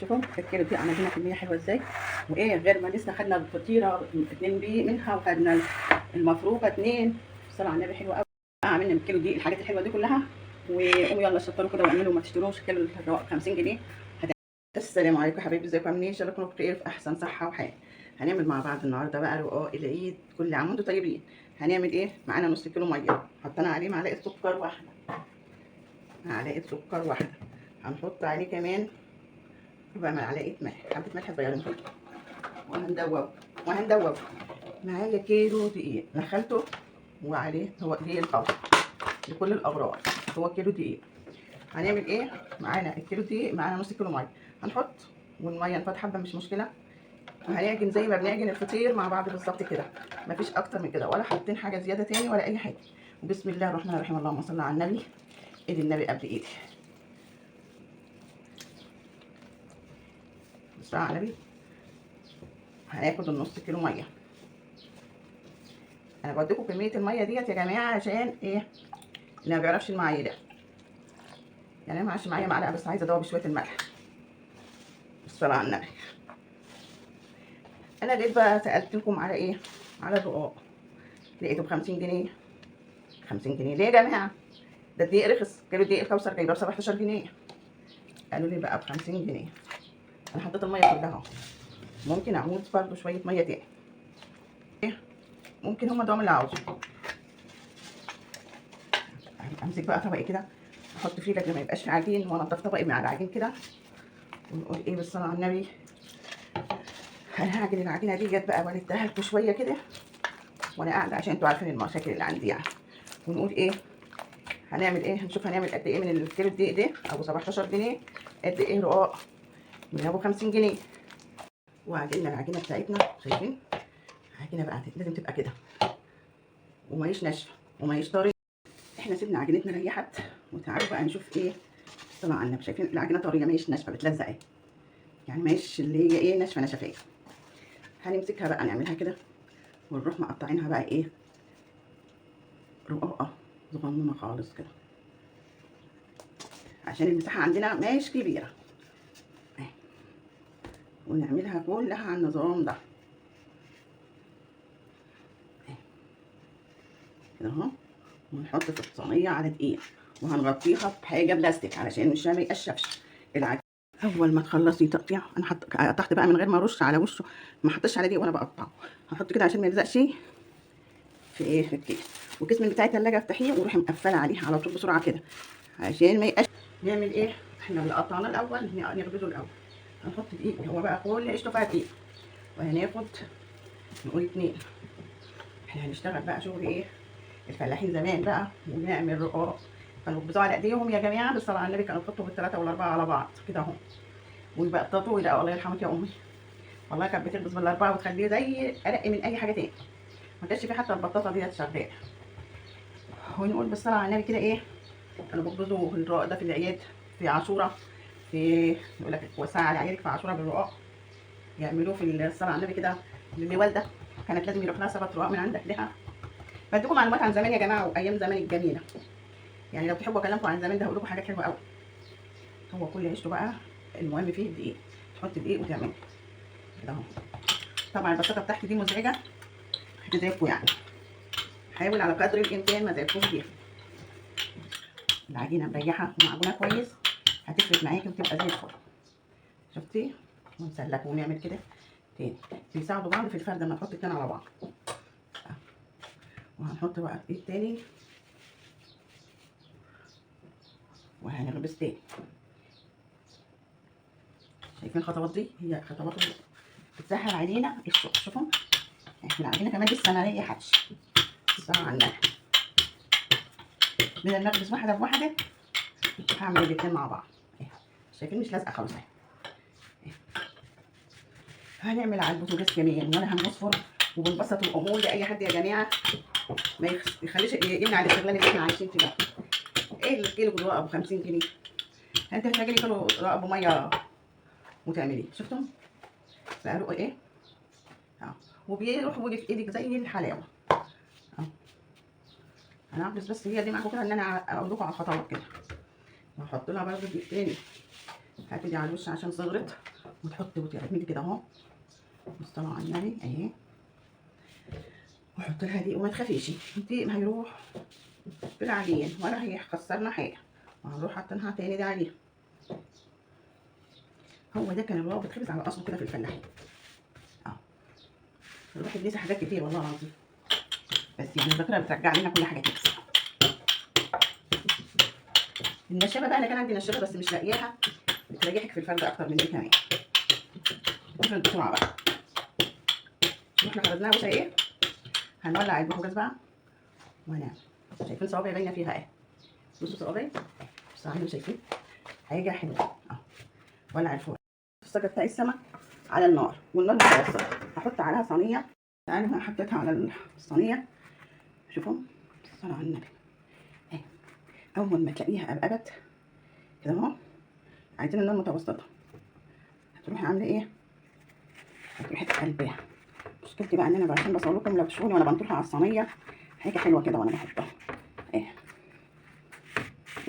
شوفوا الكيلو دي عمل لنا كمية حلوة ازاي. وايه غير ما لسه خدنا الفطيره 2 بي منها، وخدنا المفروكه 2. الصلاة على النبي حلوة قوي. عملنا من الكيلو دي الحاجات الحلوة دي كلها. وقوموا يلا شطروا كده واعملوا، ما تشتروش كيلو الرواق 50 جنيه. السلام عليكم يا حبايبي، ازيكم عاملين ايه؟ ان شاء الله تكونوا بخير في احسن صحة وحال. هنعمل مع بعض النهارده بقى رقاق العيد، كل عام وانتم طيبين. هنعمل ايه؟ معانا نص كيلو مية، حطينا عليه معلقه سكر واحدة، معلقه سكر واحدة. هنحط عليه كمان ربع معلقه ملح، حبه ملح صغيرين، وهندوب وهندوب. معايا كيلو دقيق نخلته وعليه هو دقيق القوي لكل الاغراض، هو كيلو دقيق. هنعمل ايه؟ معانا الكيلو دقيق، معانا نص كيلو مية، هنحط والمية نفات حبه مش مشكلة. وهنعجن زي ما بنعجن الفطير مع بعض بالظبط كده، مفيش اكتر من كده، ولا حاطين حاجة زيادة تاني ولا اي حاجة. وبسم الله الرحمن الرحيم، اللهم صل على النبي، ايد النبي قبل ايدي. بسم الله على النبي. هناخد النص كيلو مية. انا بديكم كمية المية ديت يا جماعة عشان ايه؟ اللي ما بيعرفش المعايير، يعني انا معاش معايا معلقه بس عايزه ادوب شوية الملح. بالصلاة على النبي. انا جيت بقى سالت لكم على ايه؟ على الرقاق، لقيته ب 50 جنيه. 50 جنيه ليه يا جماعة؟ ده الدقيق رخص، كيلو دقيق الكوثر جايبه ب 17 جنيه. قالوا لي بقى ب 50 جنيه. انا حطيت المية كلها، ممكن اعوز برده شوية مية تاني، ممكن هما دوم اللي عاوزه. امسك بقى طبقي كده احط فيه لك ما يبقاش عجين، وانضف طبقي مع العجين كده. ونقول ايه؟ بالصلاة على النبي. انا هعجن العجينة دي جت بقى والدها لكم شوية كده وانا قاعدة، عشان انتوا عارفين المشاكل اللي عندي يعني. ونقول ايه؟ هنعمل ايه؟ هنشوف هنعمل قد ايه من الكيلو الدقيق ده ابو 17 جنيه، قد ايه رقاق من ابو 50 جنيه. وعجينا العجينة بتاعتنا، شايفين العجينة بقى لازم تبقى كده، وماهيش ناشفة وماهيش طرية. احنا سيبنا عجينتنا ريحت، وتعالوا بقى نشوف ايه. الصلاة على النبي. شايفين العجينة طرية ماهيش ناشفة، بتلزق اهي، يعني ماهيش اللي هي ايه ناشفة نشفيه. هنمسكها بقى نعملها كده ونروح مقطعينها بقى ايه، رقاقه صغنونه خالص كده، عشان المساحة عندنا ماهيش كبيرة. ونعملها كلها على النظام ده كده اهو. ونحط في الصينية على دقيق، وهنغطيها بحاجة بلاستيك علشان مش ما يقشفش العجين. اول ما تخلصي تقطيع، انا قطعت بقى من غير ما ارش على وشه، ما حطيتش على دقيق وانا بقطعه، هحط كده عشان ما يلزقش في ايه، في الكيس. والكيس من بتاع التلاجة افتحيه وروحي مقفلة عليه على طول بسرعة كده عشان ما يقش. نعمل ايه؟ احنا اللي قطعناه الاول نخبزه الاول. هنحط دقيق، هو بقى كل عيشته فيها دقيق. وهناخد نقول 2. احنا هنشتغل بقى شغل ايه الفلاحين زمان بقى، ونعمل رقاق. كانوا بيخبزوه على ايديهم يا جماعة، بالصلاة على النبي، كانوا بيحطوا بالثلاثة والاربعة على بعض كده اهو، ويبقططوا. ويلاقوا الله يرحمك يا امي، والله كانت بتخبز بالاربعة وتخليه زي ارق من اي حاجة تاني، ما كانش في حتى البطاطا ديت شغالة. ونقول بالصلاة على النبي كده ايه، كانوا بيخبزوا الرقاق ده في العياد، في عاشوره، في يقول لك وسع على عيالك في عاشوره بالرقاق، يعملوه في الصلاة على النبي كده. اللي والده كانت لازم يروح لها 7 رقاق من عند اهلها. بديكم معلومات عن زمان يا جماعة وايام زمان الجميلة، يعني لو تحبوا اكلمكم عن زمان ده هقول لكم حاجات حلوة قوي. هو كل عيشته بقى المهم فيه الدقيق، تحط دقيق وتعمله كده اهو. طبعا البطاطا بتاعتي دي مزعجة هتزعجكم يعني، حاول على قدر الامكان ما تزعجكوش بيها. العجينة مريحه ومعجونه كويس، هتفرد معاكي وتبقى زي الفل. شفتي؟ ونسلك ونعمل كده تاني، بيساعدوا بعض في الفرد لما تحط اتنين على بعض. وهنحط بقى ايه تاني، وهنغبس تاني. شايفين الخطوات دي؟ هي خطوات بتسهل علينا الشغل. شوفوا احنا العجينة كمان لسه ما ريحتش، لسه على النار. بدل ما اخبز واحدة بواحدة هعمل الاتنين مع بعض. شايفين مش لازقه خالص اهي. هنعمل على البوتاجاز كمان، ولا هنصفر وبنبسط الامور لاي حد يا جماعة، ما يخليش يمنع الاستغلال اللي احنا عايشين فيه ده. ايه الكيلو رقاق ابو 50 جنيه؟ انت هتعجني كيلو رقاق بميه وتعمليه. شفتم بقى رقاق ايه؟ وبيروح ويجي في ايدك زي الحلاوة. انا هخبز بس هي دي معاكم كده، ان انا اقول لكم على الخطوات كده. وهحط لها برده دقيق تاني هتيجي على الوش عشان صغرت، وتحطي وتعملي كده اهو، بالصلاة على النبي اهي، وحط لها دقيق وما تخافيش، الدقيق هيروح في العجين ولا هيخسرنا حاجة. وهنروح حاطينها تاني دي عليها. هو ده كان الرقاق بيتخبز على اصله كده في الفلاحين. الواحد نسي حاجات كتير والله العظيم، بس يعني الذاكرة بترجع لنا كل حاجة كده. النشابه بقى، انا كان عندي نشابه بس مش لاقياها، بتريحك في الفرد اكتر من دي كمان، بتفرد بسرعة بقى. احنا خرجناها وش ايه، هنولع البوتاجاز بقى وهنعمل. شايفين صوابعي باينة فيها اهي، بصوا صوابعي، بصوا عليهم، شايفين حاجة حلوة اهو. ولع الفرن، الصاجه بتاع السمك على النار، والنار متوسطه. هحط عليها صينية. تعالوا انا حطيتها على الصينية، شوفوا الصلاة على النبي اهي. اول ما تلاقيها قبقبت كده اهو، عايزين النار متوسطه، هتروحي عامله ايه؟ هتروحي تقلبيها. مشكلتي بقى ان انا عشان بصور لكم لو تشوفوني وانا بنطرها على الصينية حاجة حلوة كده وانا بحطها اهي.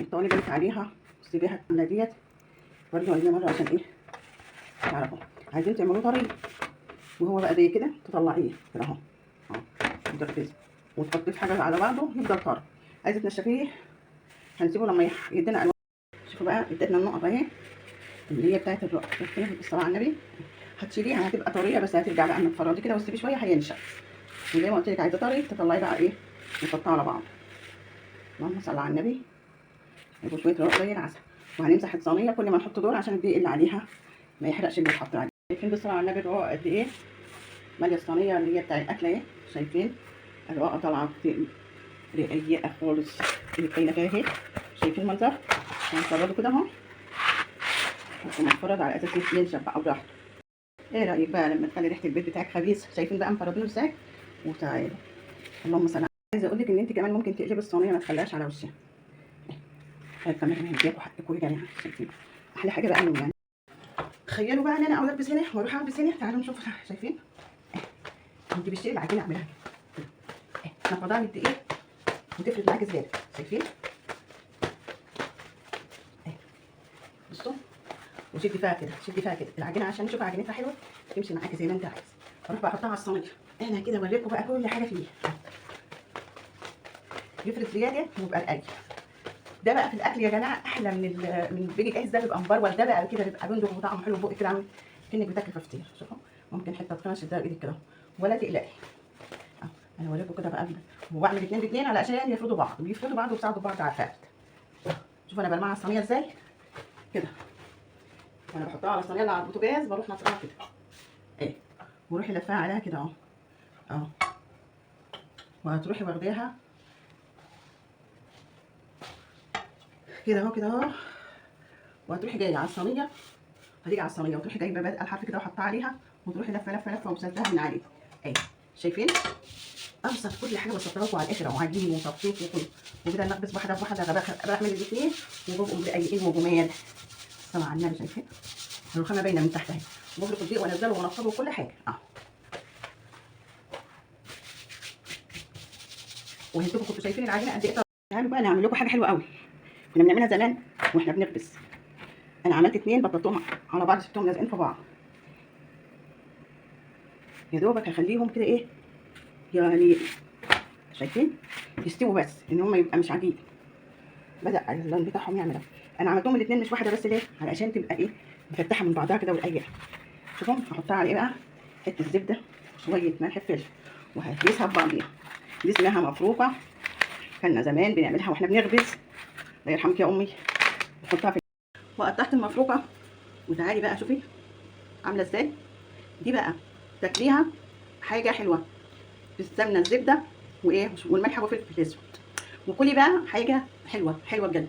وطولي بالك عليها وسيبيها العاملة ديت برضه عندنا مرة عشان ايه تعرفوا. عايزين تعملوه طري وهو بقى زي كده، تطلعيه كده اهو اهو وتركزي وتحطيه في حاجة على بعضه يفضل طري. عايزه تنشفيه هنسيبه لما يدينا الوان. شوفوا بقى ادتنا النقط اهي اللي هي بتاعت الرق. شفتيها بالصلاة على النبي؟ هتشيليها هتبقى طرية، بس هترجع بقى اما تفردي كده وتسيبيه شوية هينشف. وزي ما قلت لك عايزه طري تطلعي بقى ايه وتحطها على بعض. اللهم صل على النبي. يبقوا شوية رق زي العسل. وهنمسح الصينية كل ما نحط دول عشان الدقيق اللي عليها ما يحرقش اللي اتحط عليه. شايفين بالصلاة على النبي الرقاق قد ايه ماليه الصينية اللي هي بتاع الاكلة اهي. شايفين الرقاقه طالعه رقيقه خالص اللي باينة فيها اهي. شايفين المنظر؟ هنفرده كده اهو، مفرد على اساس ينشف بقى براحته. ايه رايك بقى لما تخلي ريحه البيت بتاعك خبيث؟ شايفين بقى مفردينه ازاي؟ وتعالوا اللهم صل. عايزه اقول لك ان انت كمان ممكن تقلبي الصينية ما تخليهاش على وشها. الكاميرا هنديكوا حقكم يا جماعة. شايفين احلى حاجة بقى انه يعني تخيلوا بقى ان انا اقعد البس هنا واروح البس هنا. تعالوا نشوف. شايفين انت بتشتري العجينة اعملها كده نفضها من الدقيق وتفرد معاكي زيادة. شايفين بصوا، وشدي فيها كده، شدي فيها كده العجينة عشان نشوف عجينتها حلوة تمشي معاكي زي ما انت عايز. اروح بقى احطها على الصينية. انا كده اوريكم بقى كل حاجة فيه. يفرد زيادة ويبقى رقيق. ده بقى في الاكل يا جماعة احلى من البيجي جاهز. ده بيبقى مبرول، ده بقى كده بيبقى بندق وطعمه حلو بقك كده، عامل كانك بتاكلي فطير. شوفوا ممكن حتة تخينة شدها بايدك كده ولا تقلقي. انا اوريكم كده بقى، وبعمل 2 ب2 علشان يفردوا بعض، بيفردوا بعض وبيساعدوا بعض على الفرد. شوفوا انا بلمعها على الصينية ازاي كده، وانا بحطها على الصينية اللي على البوتاجاز بروح نطرها كده اهي، وروحي لفاها عليها كده اهو اهو، وهتروحي واخداها كده اهو كده اهو، وهتروحي جاية على الصينية. هتيجي على الصينية وتروحي جايبه بادئه الحرف كده وحطها عليها، وتروحي لفه لفه لفه ومسدها من عليه اهي. شايفين ابسط كل حاجة بسطتها لكم على الاخر اهو، عجين وتبسيط وكله. وكده نقبس واحدة بواحدة، بعمل الاثنين وببقوا مرقيقين وجمال. الصلاة على النبي. شايفين الرخامه باينة من تحت اهي. وبفرك الدقيق وانزله وانفضه وكل حاجة اهو. وانتوا كنتوا شايفين العجينة قد ايه. تعالوا بقى نعمل لكم حاجة حلوة قوي كنا بنعملها زمان واحنا بنخبز. انا عملت 2 بطلتهم على بعض، سبتهم لازقين في بعض يا دوبك هخليهم كده ايه يعني، شايفين يستووا بس ان هم يبقى مش عجين. بدا اللون بتاعهم يعمل. انا عملتهم الاثنين مش واحدة بس ليه؟ علشان تبقى ايه مفتحة من بعضها كده ورقيقه. شوفوا هحطها على ايه بقى؟ حتة زبدة وشوية ملح فلفل وهكيسها ببعضيها. دي اسمها مفروكه، كنا زمان بنعملها واحنا بنخبز. الله يرحمك يا امي. نحطها في وقطعت المفروكه. وتعالي بقى شوفي عامله ازاي. دي بقى تاكليها حاجة حلوة بالسمنه الزبدة وايه والملح والفلفل الاسود، وكلي بقى حاجة حلوة حلوة بجد.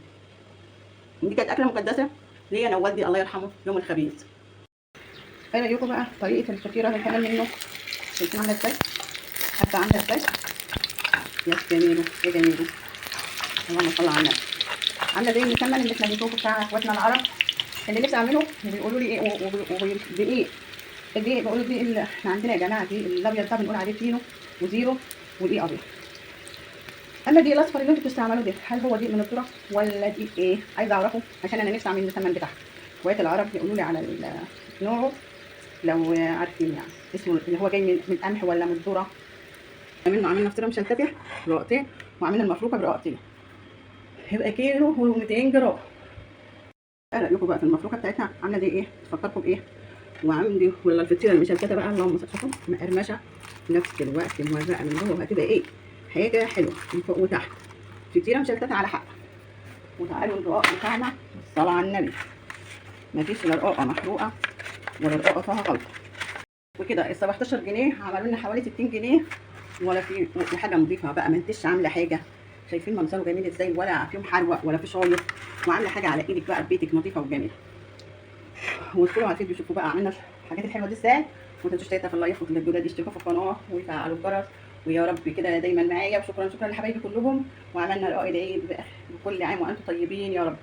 دي كانت اكله مقدسة ليا انا ووالدي الله يرحمه يوم الخميس. ايه رايكم بقى طريقه الفطيره اللي اتعمل منه؟ شايفين عامله ازاي؟ حتى عامله ازاي؟ يا جميلة يا جميلة، اللهم صل على النبي. عامله زي المسمن اللي احنا بنشوفه بتاع اخواتنا العرب اللي نفسي اعمله، وبيقولوا لي ايه ودقيق الدقيق، بيقولوا الدقيق احنا عندنا يا جماعة دي الابيض ده بنقول عليه فينو وزيرو ودقيق ابيض. اما الدقيق الاصفر اللي انتوا بتستعملوه ده هل هو دقيق من الذرة ولا دقيق ايه؟ عايزه اعرفه عشان انا نفسي اعمل المسمن بتاعها. اخوات العرب يقولوا لي على نوعه لو عارفين، يعني اسمه اللي هو جاي من القمح ولا من الذرة. عملنا فطيره مشلتته برقتين، وعملنا المفروكه برقتين، هيبقى كيلو و200 جرام. ايه رايكم بقى في المفروكه بتاعتنا عامله زي ايه؟ تفكركم بايه؟ وعندي ولا الفطيره المشلتته بقى، اللهم صل على مقرمشه في نفس الوقت مورقه من جوه، وهتبقى ايه؟ حاجة حلوة من فوق وتحت، فطيره مشلتته على حق. وتعالوا الرقاق بتاعنا بالصلاة على النبي، مفيش لا رقاقه محروقة ولا رقاقه فيها غلطه. وكده ال 17 جنيه عملوا لنا حوالي 60 جنيه، ولا في وحاجه نظيفة بقى، ما انتش عامله حاجة. شايفين منظره جميل ازاي؟ ولا فيهم حروق ولا في شايط، وعامله حاجة على ايدك بقى في بيتك نظيفة وجميلة. وادخلوا على الفيديو شوفوا بقى عملنا الحاجات الحلوة دي ازاي. وما تنسوش تاتا في ال like والجداد يشتركوا في القناة ويفعلوا الجرس، ويا رب كده دايما معايا. وشكرا شكرا لحبايبي كلهم. وعملنا رقاق العيد بكل عام وانتم طيبين يا رب.